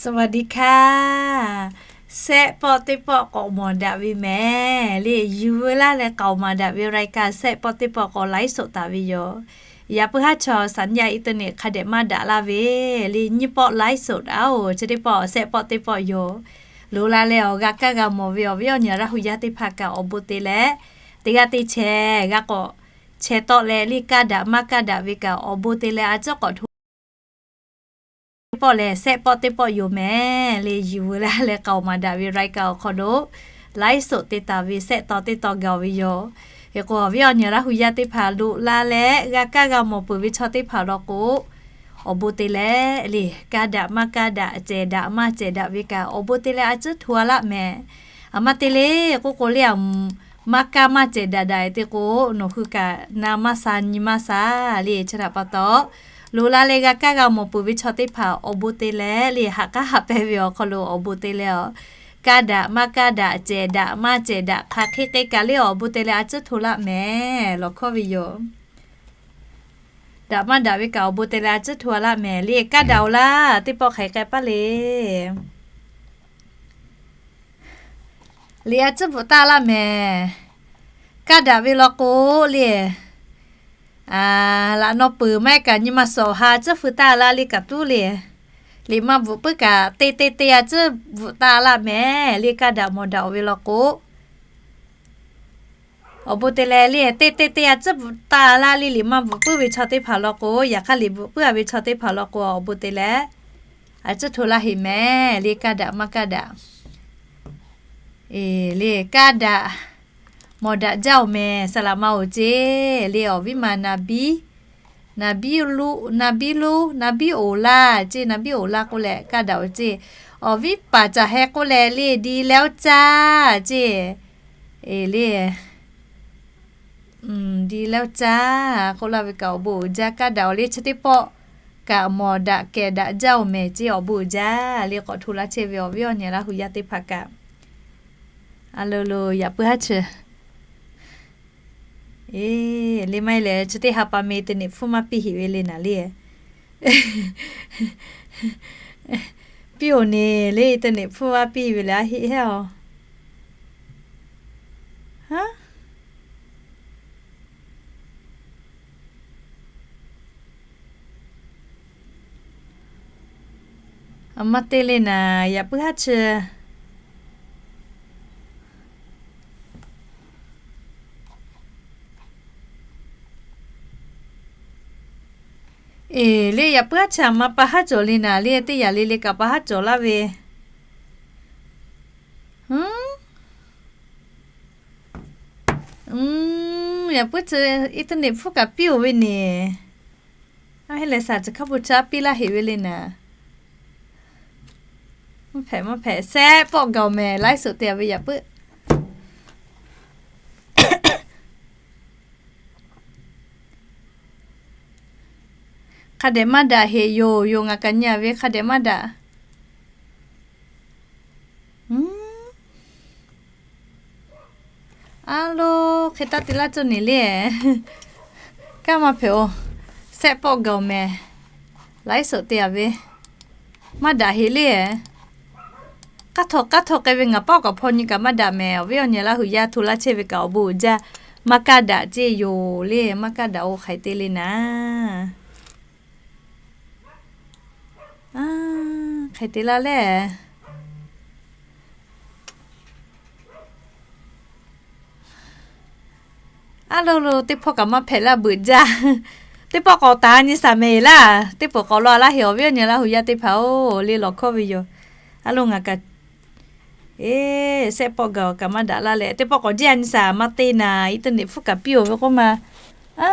สวัสดีค่ะ Sehˆ pawˆ teˇ pawˆ k'awꞈ mawˬ daꞈ ve mehˍ le. Yuˬ veu laˇ leh k'aoˍ maˍ daꞈ ve รายการ Sehˆ pawˆ teˇ pawˆ k'awꞈ ไลฟ์สด taˍ ve yoˬ. Yaꞈ puiˉ haˉ chaw สัญญาณอินเทอร์เน็ต hk'a dehꞈ maˇ daꞈ laˇ ve le. Nyiˇ pawˆ ไลฟ์สด aˬ-oˬ, chi teˇ pawˆ Sehˆ pawˆ teˇ pawˆ yoˬ. Loꞈ la leh awˬ g'a kaˇ g'a mawˬ ve awˬ viˉ awˬ nyi Laˇ hu yaˇ teˇ hpaˍ kaꞈ awˬ bon te leh, teˇ g'aˇ teˇ chehˇ g'a k'awꞈ chehˇ tawˆ leh le, kaˇ daꞈ maˇ kaˇ daꞈ ve kaꞈ awˬ bon te leh a ciˉ k'awꞈ hto teˇ pawˆ lehˬ, Sehˆ pawˆ teˇ pawˆ yoˬ mehˍ le. Yuˬ veu laˇ leh k'aoˍ maˍ daꞈ ve รายการ awˬ hk'aw lo ไลฟ์สด te taˍ ve Sehˆ taw teˇ taw gaˬ-oˬ ve yoˬ. Hk'e k'o awˬ viˉ awˬ nyi Laˇ hu yaˇ teˇ hpaˍ loꞈ la leh g'a kaˇ g'a mawˬ peuˬ ve chaw teˇ hpaˍ law k'o, awˬ bon te leh le, kaˇ daꞈ maˇ kaˇ daꞈ, cehˬ daꞈ maˇ cehˬ daꞈ ve kaꞈ awˬ bon te leh a ciˉ hto a laˇ mehˍ. Aˬ ma te le k'oˆ k'o le, aˬ maˇ kaˇ maˇ cehˬ daꞈ daꞈ te k'o, nawˬ hui kaꞈ na maˇ sha nyi maˇ sha le. Chi htaꞈ pa taw, loꞈ la leh g'a kaˇ g'a mawˬ peuˬ ve chaw teˇ hpaˍ awˬ bon te leh le, haꞈ k'aˉ haꞈ pehˇ ve awˬ hk'aw lo awˬ bon te leh a, kaˇ daꞈ maˇ kaˇ daꞈ, cehˬ daꞈ maˇ cehˬ daꞈ, hk'aˬ hk'e k'ai kaꞈ le awˬ bon te leh a ciˉ hto laˇ mehˍ lawˬ hkawˇ ve yoˬ. Daꞈ maˇ daꞈ ve kaꞈ awˬ bon te leh a ciˉ hto a laˇ mehˍ le. Kaˇ daꞈ-oˬ laˇ, teˇ pawˆ hk'aˬ hk'e k'ai paˇ le. Liꞈ a ciˉ bvuhꞈ taˍ laˇ mehˍ. Kaˇ daꞈ ve law k'o le, laꞈ naw peuˬ maˇ heˆ kaꞈ nyi ma suhˍ awˬ ha ciˉ feu taˍ laˇ le kaꞈ tuˉ le. Liꞈ maˇ bvuhꞈ puiˉ kaꞈ teˇ teˇ teˇ a ciˉ bvuhꞈ taˍ laˇ mehˍ le. Kaˇ daꞈ mawˬ daꞈ-oˬ ve law k'o, awˬ bon te leh le, teˇ teˇ teˇ a ciˉ bvuhꞈ taˍ laˇ le. Liꞈ maˇ bvuhꞈ puiˉ ve chaw teˇ hpaˍ law k'o, yaꞈ hk'aˇ liꞈ bvuhꞈ puiˉ a ve chaw teˇ hpaˍ law k'o, awˬ bon te leh a ciˉ hto laˇ heꞈ mehˍ le. Kaˇ daꞈ maˇ kaˇ daꞈ. E le, kaˇ daꞈ mawˬ daꞈ jaˇ-oˬ mehˍ. Saˍ laꞈ ma-oˬ ceˇ le. Awˬ viˉ ma naˍ biˉ, naˍ biˉ loˉ, naˍ biˉ loˉ, naˍ biˉ oˍ laˇ ceˇ. Naˍ biˉ oˍ laˇ k'oˆ leh kaˇ daꞈ-oˬ ceˇ. Awˬ viˉ paˍ caˬ heh k'oˆ leh le, di leh oˇ caˇ ceˇ. E le, di leh oˇ caˇ k'oˆ laˇ ve kaꞈ awˬ bon uiˍ jaˇ. Kaˇ daꞈ-oˬ le, chi teˇ pawˆ kaꞈ mawˬ daꞈ kehˬ daꞈ jaˇ-oˬ mehˍ ceˇ. Awˬ bon uiˍ jaˇ le. K'awꞈ hto laˇ chehˇ ve awˬ viˉ awˬ nyi Laˇ hu yaˇ teˇ hpaˍ kaꞈ, a lo lo yaꞈ puiˉ haˉ chi. E le, maˇ heˆ lehˬ chi teˇ ha pa meh อินเทอร์เน็ต hpfuhˇ maˇ piˇ heꞈ ve le naˍ le. Piˇ-oˬ neˬ le, อินเทอร์เน็ต hpfuhˇ maˇ piˇ ve lehˬ a heˆ heˆ-oˬ. Aˬ ma te le naˍ, yaꞈ puiˉ haˉ chi. E le, yaꞈ puiˉ haˉ chi aˬ ma pa haˉ cawˬ le naˍ le, teˇ yaꞈ le le kaꞈ pa haˉ cawˬ laˇ ve. Yaꞈ puiˉ chi อินเทอร์เน็ต hpfuhˇ kaꞈ piˇ-oˬ ve neˬ. A heˆ lehˬ saˍ chi hk'a peu-eˬ caˇ piˇ laˇ heꞈ ve le naˍ. Maˇ hpehꞈ maˇ hpehꞈ, Sehˆ pawˆ gaˬ-oˬ mehˍ, ไลฟ์สด te-a ve yaꞈ puiˉ. Hk'a dehꞈ maˇ daꞈ heꞈ yoˬ, yoˬ ngaˬ kaꞈ nyi-a ve hk'a dehꞈ maˇ daꞈ. A lo, hk'e taˇ te laˇ cawˇ neˬ le. Kaˇ maˇ hpehꞈ-oˬ, Sehˆ pawˆ gaˬ-oˬ mehˍ, ไลฟ์สด te-a ve. Maˇ daꞈ heꞈ le. K'aˇ htaw k'aˇ htaw k'ai ve ngaˬ paˆ kaꞈ hpaw nyi kaꞈ maˇ daꞈ mehˍ. Awˬ viˉ awˬ nyi Laˇ hu yaˇ hto laˇ chehˇ ve kaꞈ awˬ bon uiˍ jaˇ. Maˇ kaˇ daꞈ ceˇ yoˬ le, maˇ kaˇ daꞈ-oˬ, hk'aˬ hk'e te le naˍ. Hk'aˬ hk'e te laˇ le. A lo lo, teˇ hpawˇ kaꞈ maˇ hpehꞈ laˇ beuꞈ jaˇ. Teˇ pawˆ k'awꞈ taˍ nyi shaˍ mehˍ laˇ. Teˇ pawˆ k'awꞈ law laˇ heꞈ, awˬ viˉ awˬ nyi Laˇ hu yaˇ teˇ hpaˍ-oˬ, le lawˬ hkawˇ ve yoˬ. A lo, ngaˬ kaꞈ, e, Sehˆ pawˆ gaˬ-oˬ kaꞈ maˇ daꞈ laˇ leh, teˇ pawˆ k'awꞈ jiˇ a nyi shaˍ maˇ te naˍ, อินเทอร์เน็ต hpfuhˇ kaꞈ piˇ-oˬ ve k'oˆ ma. A